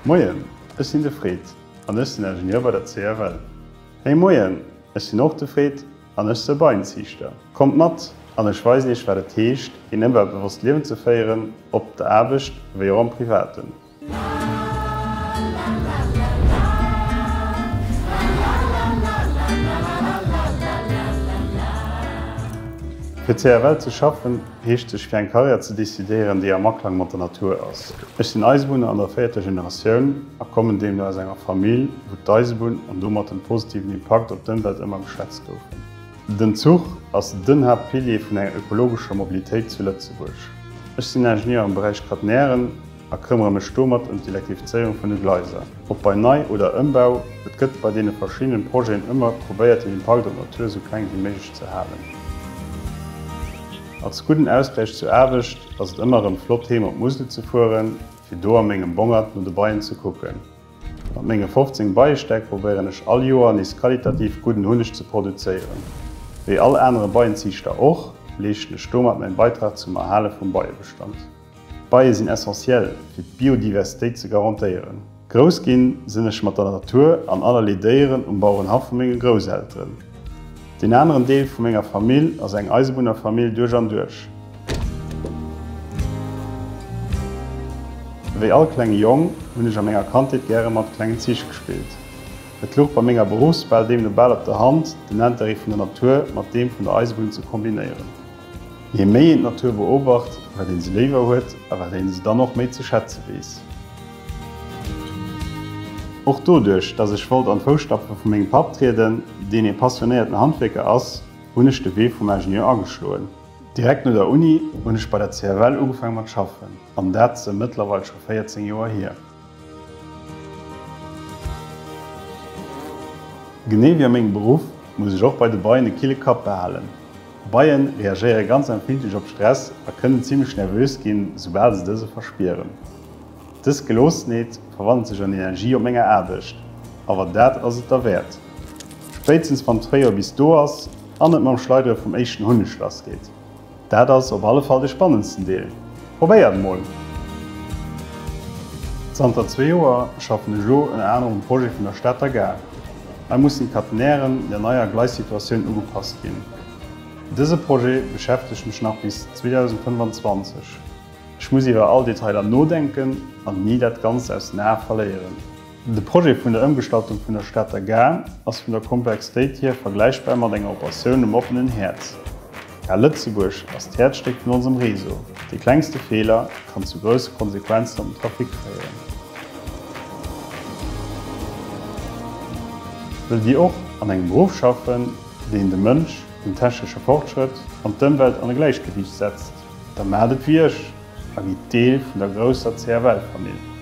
Moien, ech sinn de Fred an ech sinn Ingenieur bei der CFL. Hey moien, ech sinn och de Fred an ech se Beienziichter. Kommt mat an ech weisen iech wat et heescht een ëmweltbewosst Liewen ze féieren, op der Aarbecht wéi och am Privaten. Fir CFL ze schaffen heescht sech fir eng Karriär ze decidéieren déi am Aklang mat der Natur ass. Ech sinn Eisebunner an der véierter Generatioun a kommen deemno aus enger Famill wou d'Eisebunn an domat den positiven Impakt op d'Ëmwelt ëmmer geschätzt goufen. Den Zuch ass den Haaptpilier vun enger ökologescher Mobilitéit zu Lëtzebuerg. Ech sinn Ingenieur am Beräich Catenairen a këmmere mech domat ëm d'Elektrifizéierung vun de Gleiser. Ob bei Nei oder Ëmbau, et gëtt bei deene verschiddenen Projeten ëmmer probéiert den Impakt op d'Natur esou kleng wéi méiglech ze halen. Als gudden Ausgläich zur Aarbecht ass et ëmmer erëm flott heem op d'Musel ze fueren, fir do a mengem Bongert no de Beien ze kucken. Mat menge 15 Beiestäck probéieren ech all Joer nees qualitativ gudden Hunneg ze produzéieren. Wéi all anere Beienziichter och, leeschten ech domat mäin Beitrag zum Erhale vum Beiebestand. D'Beie sinn essentiell fir d'Biodiversitéit ze garantéieren. Grouss ginn sinn ech mat der Natur an allerlee Déieren um Bauerenhaff vu menge Grousselteren. Deen aneren Deel vu menger Famill ass eng Eisebunnerfamill duerch an duerch. Wéi all klenge Jong hunn ech a menger Kandheet gäre mat klengen Zich gespillt. Et luch bei menger Beruffswal deemno bal op der Hand, den Intérêt vun der Natur mat deem vun der Eisebunn ze kombinéieren. Je méi een d'Natur beobacht, wat een se léiwer huet a wat een se dann och méi ze schätze weess. Och doduerch, dass ech wollt an d'Fousstapfe vu mengem Papp trieden, deen ee passionéierten Handwierker ass, hunn ech de Wee vum Ingenieur ageschloen. Direkt no der Uni hunn ech bei der CFL ugefaange mat schaffen, an dat se mëttlerweil scho 14 Joer hier. Genee wéi a mengem Beruff muss ech och bei de Beien e kille Kapp behalen. Beien reagéiere ganz empfindlech op Stress a kënnen zimmlech nervös ginn, soubal se dëse verspieren. Dës Geloossenheet verwandelt sech an Energie op menger Aarbecht, awer dat ass et derwäert. Spéitstens wann d'Fréijoer bis do ass an et mam Schleidere vum éischten Hunneg lass geet. Dat ass op alle Fall de spannendsten Deel. Probéiert emol! Zanter zwee Joer schaffen ech elo ënner anerem um Projet vun der Stater Gare. Hei mussen d'Catenairen der neier Gleissituatioun ugepasst ginn. Dëse Projet beschäftegt mech nach bis 2025. Ech muss iwwer all Detailer nodenken an ni dat Ganzt aus den Ae verléieren. De Projet vun der Ëmgestaltung vun der Stater Gare ass vun der Komplexitéit hier vergläichbar mat enger Operatioun um oppenen Häerz. D'Gare Lëtzebuerg ass d'Häerzstéck vun onsem Réseau. Dee klengste Feeler kann zu grousse Konsequenzen op den Trafic féieren. Wëllt Dir och an engem Beruff schaffen, deen de Mënsch, den technesche Fortschrëtt an d'Ëmwelt an e Gläichgewiicht setzt? Da maacht et wéi ech a gitt Deel vun der grousser CFL-Famill.